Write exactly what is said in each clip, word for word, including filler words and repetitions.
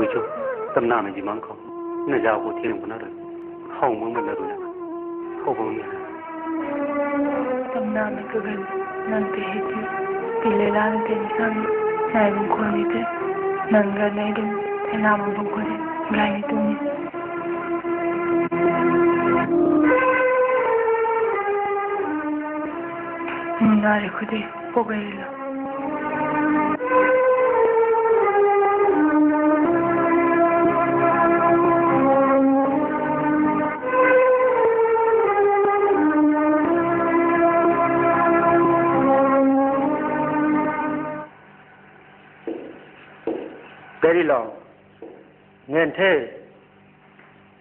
Mui chu, tamna mei di mang khou. Na zau khou thiang khou na rui. How mang man na rui na. How bang ni. Tamna mei kagan nang te hei ti. Ti le lan te ni sam. Nai bang khou ni te. Nang ga nai dum. Te na bang bang khou ni. Gay ni tu ni. Mui na ri khou de. Pok gay lo. Gay ri lo. Ngen the.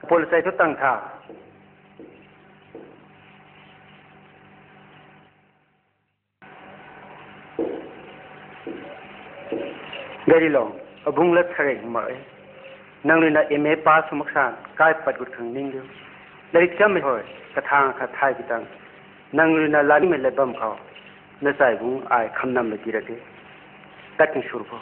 Pol sai thu tang tha. Gay ri lo, abung lat kharek mak e. Nang rui na M A pass sw mak san, kai pat gut khang ning diu. Lairik chammei hoi, kathang khat thay pi tang. Nang rui na lanmei lat bam khou, na chai bung ai kham nam la di ra de. Tat king sur khou.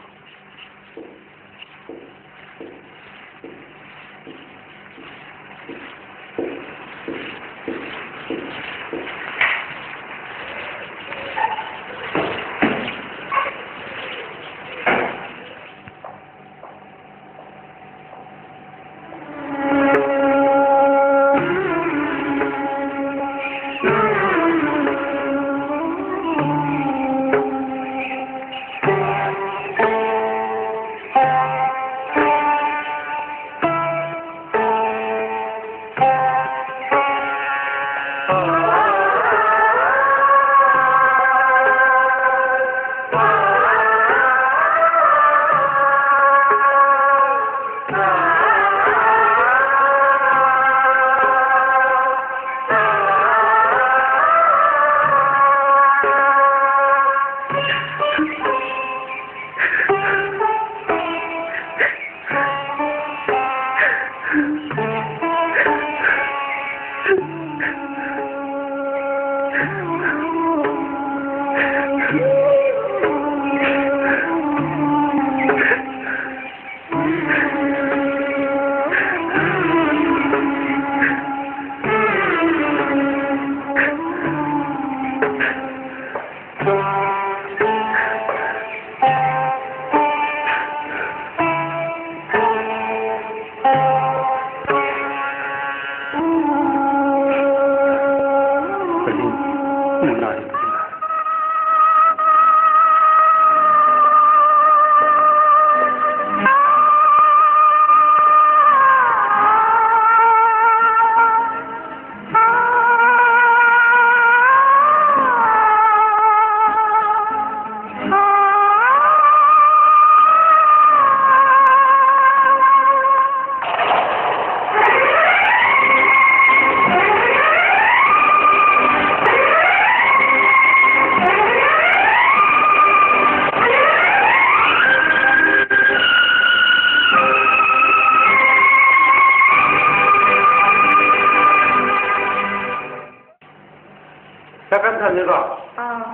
Sakan than ni ko? Ah.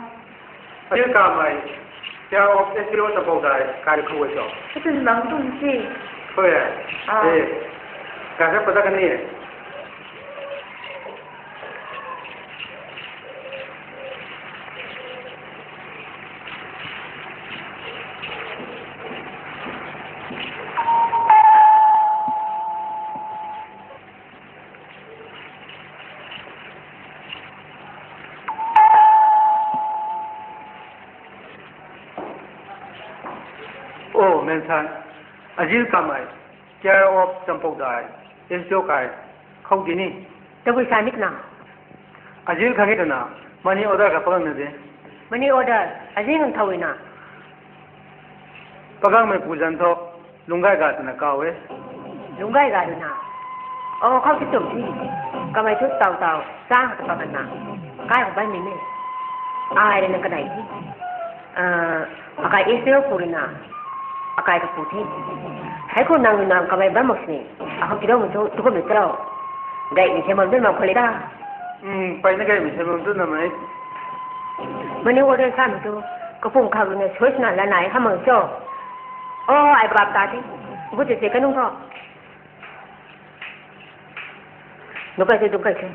Ayu kamei, tia of S P O ta bau dai, kari khou cho. Itu mang tung si. Khou ya? Ah. Eh. Kasa pada kani. Oh, Mensan, azil kamei, Chair of Champok Dai, S D O kai, khou di ni. Tabui sa ni twna. Azil khang e twna, money order kha pagang na de. Money order, azil khang thau na. Pagangmei pu zan tho, lunggai ga twna kau e. Lunggai ga twna. Oh, khou ti tum si. Kamei thu tau tau, sang ta pagan na. Kai khou bai mi me. Ai rui na kanei si. Ah, akai S D O pu rui na. Akai kapu the. Hei khou nang rui na kamei bam mak sini. Akhou kidau mei thu, tu kum ni tau. Gay ni se mam dun mak khou le ta. Hmm, pai na gay mi se mam dun na mei. Money order sa mei thu, kapum khak rui na sui sina la nai kha mang cho. Oh, ai bap ta the. Bu te se kanung tho. Dungc kai the, dungc kai the.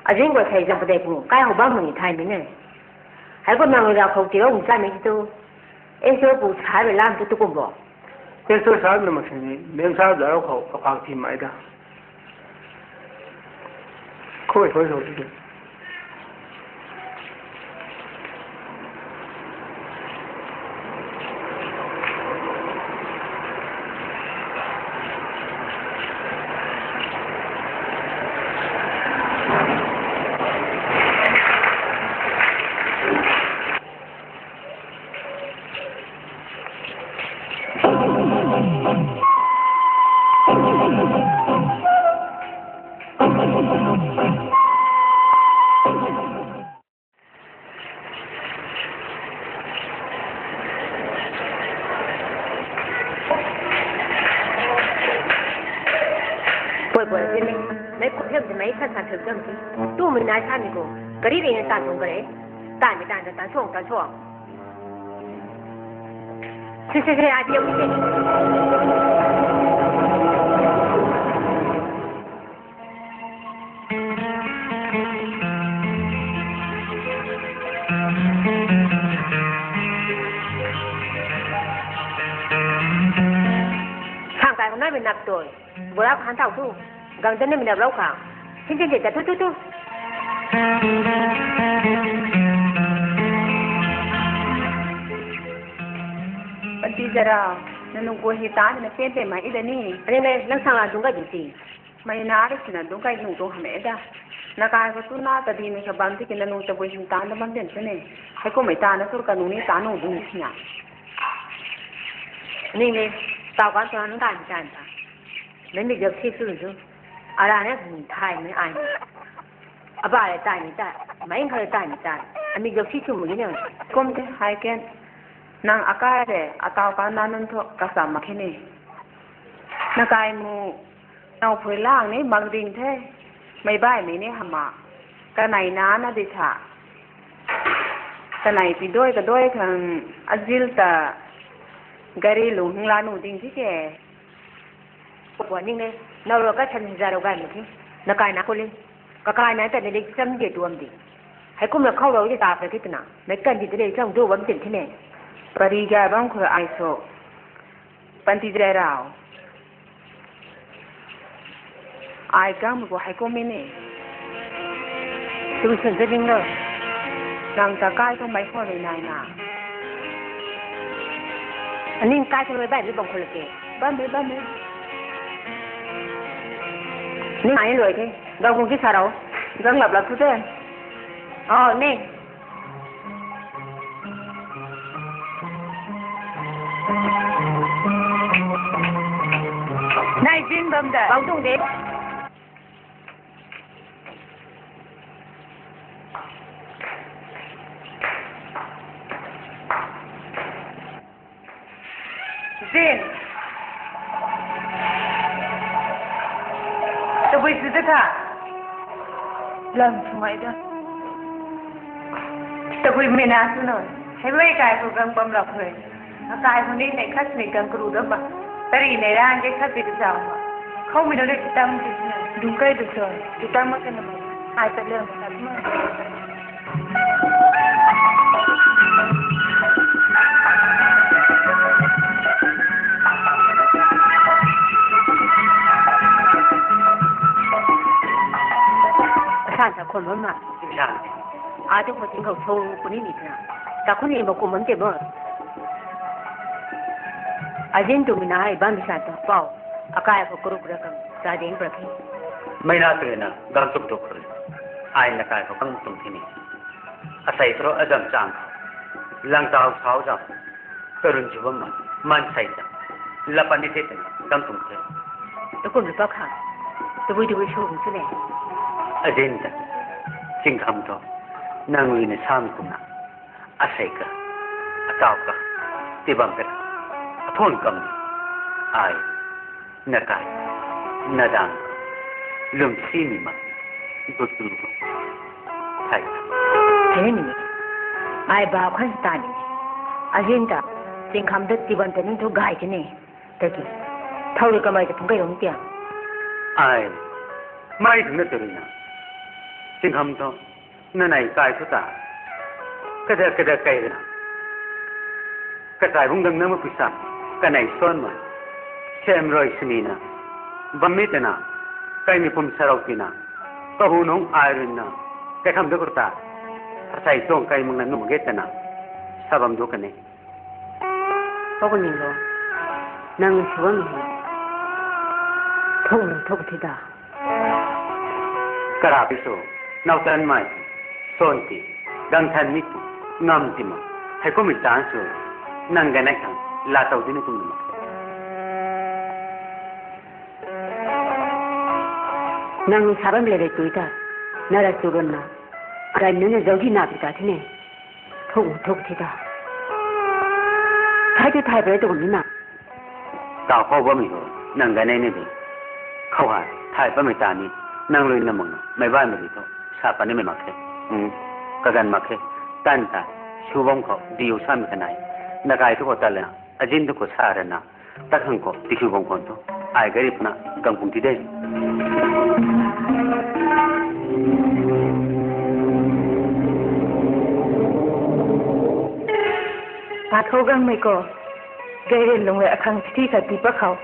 Azin guay sei zam padei pu kai hou bam hang ni thay mi ne. Hei kum nang rui ra khou tirou hum sa mi tu. Esther pu sa rui lam tu tu kum bo. Esther sa na mak sini, mem sa za rou khou kapak thi mai da. Khou e, khou e, khou e. Pui pui, mei khou phek de mei sa sa phek dam ti. Tu mei nai sa ni ko. Gari rui na tan thung kare. Tan mei tan tan suang tan suang. Se se se, ai piu se. Khang kai khou nai mei nap tui. Bura khan thau tu. Gang dan ni mei nap rou khang. Sin sin sin ta tu tu tu. Panty Zairau, na nung guay hei ta na pen tei mai i da ni. Ani mei, nang sang la dungc kai di si. Mei na rui sina dungc kai nung tuang hamh e da. Na kai khou tu na ta di mei kha bam tiki na nung tabui hym ta na bam den sini. Hei kum mei ta na tur ka nung ni ta nung dungc sina. Ning ni, tau kan tuang nung tan tan ta. Mei mi jap si tu tu. Ara na hum thay mei ai. Aba le tai ni tai. Mei khou le tai ni tai. Ami jap si tu mu ni. Kum te hai ken. Nang akai re, atau kan na nunc thu kasam mak khe ni. Na kai mu, nau phui lang ni mak ding the. Mei bai mei ni hama. Kanei na na di tha. Kanei pi doi ka doi khang azil ta gari lung hing la nu ding thi ke. Pua ning ne, nau rui kai chan za rou gay mak the. Na kai na khou le. Kakai na ta ni le cham de tuam di. Hei kum na khou rou di ta pra thi twna. Mei kan di de le cham du bam tin thi ne. Pari gay bam khou ai so. Panty Zairau. Ai gang mei khou hei kum mi ni. Tu sun za ding lo. Nang ta kai khou mei khou rui nai na. Aning kai khou rui bai rui bam khou le ke. Bam mei, bam mei. Ning ai rui the. Gang khou ki sa rou. Gang lap lap tu te. Oh, ni. Nai zin bam da. Bam tung de. Zin. Tabui sw da tha. Lam sw mai da. Tabui mei na sw nui. Hei mei kai khou gang bam lak hui. Akai khou ni nei khat ni gang karu da ba. Tari nei rang ke khat pi da zau ma. Khou mi nunc rui ti tam ti sw nui. Dungc kai da sw. Ti tam ma ka na ma. Ai ta liang ta ma. San sa khwan bam na. San. A tu khou ting khou so puni ni na. Ta khou ni ma kum bam te bo. Azin tu mi na ai bam sa ta pau. Akai khou kuruk ra kam. Sa ding pra ki. Mei na tu na gang tuk tuk khou. Ai na kai khou kang tung thi ni. Asei tro azam chang. Lang tau sau zam. Karun chu bam man, man sei ta. Lapan ni the ta, tam tung the. Takum lu pa kha. Tabui tabui sw kum sw le. Azin ta. Chingkham tho. Nang lui na sam kum na. Asei ka. Atau ka. Tibam ka. Athon kam. Ai. Na kai. Na dang. Lum si ni ma. Gu tu. Thai. Thai ni. Ai ba khan ta ni. Azin ta. Chingkham ta tibam ta nunc thu gay kini. Tiki, thau rui kamei ta phung kai rung tia. Ai, mei thangna tw rui na. Singham thu, nanei kai thu ta. Kada kada kai rui na. Kakai bung dang na ma pui sa. Kanei suan ma. Sem rui sini na. Bam mi ta na. Kaimei pum sarau ti na. Kahu nung ai rui na. Kaikham da kurta. Asei tuang kai mak na num ge ta na. Sa bam du kane. Pau Kaningluang, nang suan hei thuk thuk thi da. Kara pi sw, nau tan mai, son ti, gang than mi ti, ngam ti ma, hei kum mi tan sw, nang ganei khang, la tau di na kum ma. Nang sa bam le de tui ta, na ra tu run na, kai nunc na zauc di na pi ta thi ne. Thuk thuk thi ta. Thai tu thai pai tu kum ni na. Tau khou bammei ho, nang ganei ni di. Khou ha, thai bammei ta ni, nang lui na mak na, mei bammei di thu, sa pa ni mei mak khe. Hmm, kaganv mak khe. Tan ta, su bam khou, diu samei kanei. Na kai thu khou ta le na, azin thu khou sa ra na, ta khang khou, tikhiu bam khou thu. Ai gari puna, gang pung ti de. Pathou gangmei khou, gayrin lung rui akhang chithi khat tii pat khou.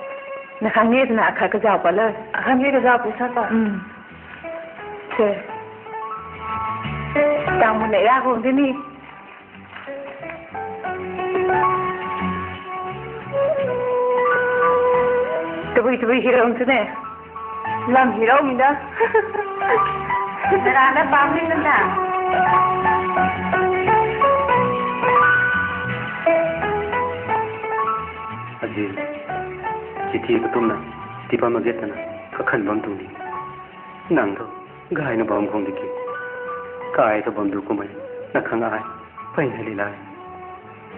Na khang e twna akhat kazauh pat lo. Akhang e kazauh pu sa ta. Hmm. Se. Tang mun nei ra khou de ni. Tabui tabui hero tu ne. Lam hero mi da. Rana pam ni na. Aji, chithi katumna, tipa maget na, kakhan bam tung di. Nang thu, gay na bam khang di ki. Kai thu bam du kumei, na khang ai, pai na li lai.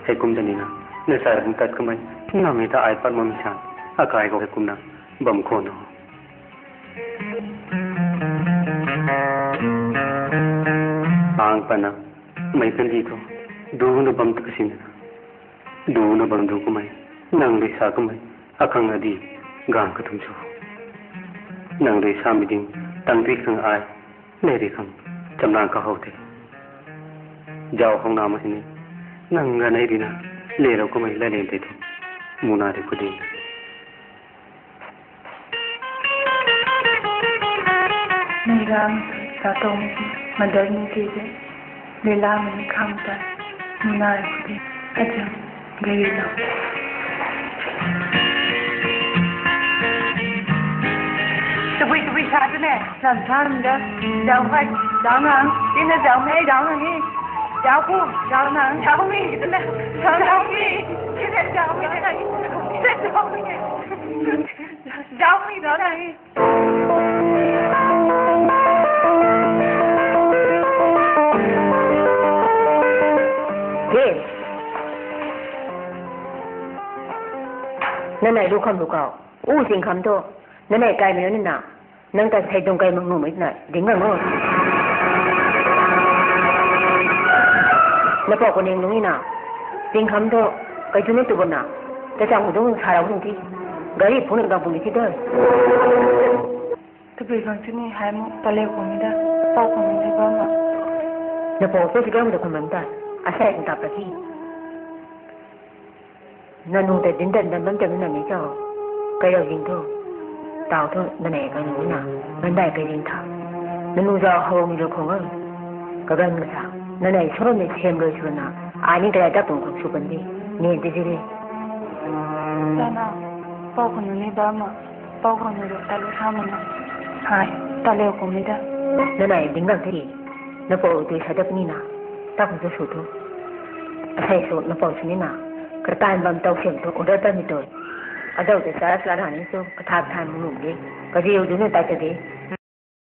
Hei kum da ni na, na sa bam tat kumei, na mi ta ai pat mam san, akai khou hei kum na, bam khou na. Ang pana, mei kandi thu, du na bam tu sin na. Du na bam du kumei, nang rui sa kumei, akhang adi, gang kathum sw. Nang rui sa mi ding, tang tui khang ai, le rui khang, chamlang kahow te. Zau hong na ma sini, nang ganei rui na, le rau kumei, la len te thu, muna rui kudi. Meiram, tatong, madan ni ti de, leila mani kham ta, munai khudi, ajam, gari lo. Tabui tabui sa tu ne, lam tham da, zau khai, zau ngang, tina zau mei, zau ngang ni, zau ku, zau ngang, zau mi, tu ne, zau mi, zau mi, zau mi, zau mi, zau ngang ni. He. Nanei lu kham lu kau. U sing kham thu. Nanei kai mei na. Nang ta sei dung kai mak nuhmei na. Ding ngang o. Na pau Kaninglung ni na. Sing kham thu. Kai tu ni tu bam na. Ta chang dung sa rau nung ti. Gari phung ni gang phung ni ti doi. Tabui khang chini hai mu, taleu khou mi da, pau khou mi da bam ma. Na pau pui si bam da khou mam ta, asei khang tap ta ki. Na nung ta din dan dan bam ta mi na mi chau. Kai rau ding thu. Tau thu, na nei kai nung na, nang dai kai ding tha. Na nung zau hau mi rau khou ngang. Kaganv kasa, nanei sw bammei sem rui sw na, ai ni karai dak tuang khang sw kan di, nen ti zi di. Sana, pau khou nu ni bam ma, pau khou nu rui ta lu sa ma na. Hai, ta leu khou mi da. Nanei ding gang ti, na pau tui sa dak ni na, ta khou tu sw tu. Asei sw, na pau sw ni na, katan bam tau sem tu, order ta mi tui. Adau te sa ra sa ra ni tu, katha than mu nu di, kaziu du ni ta ta di.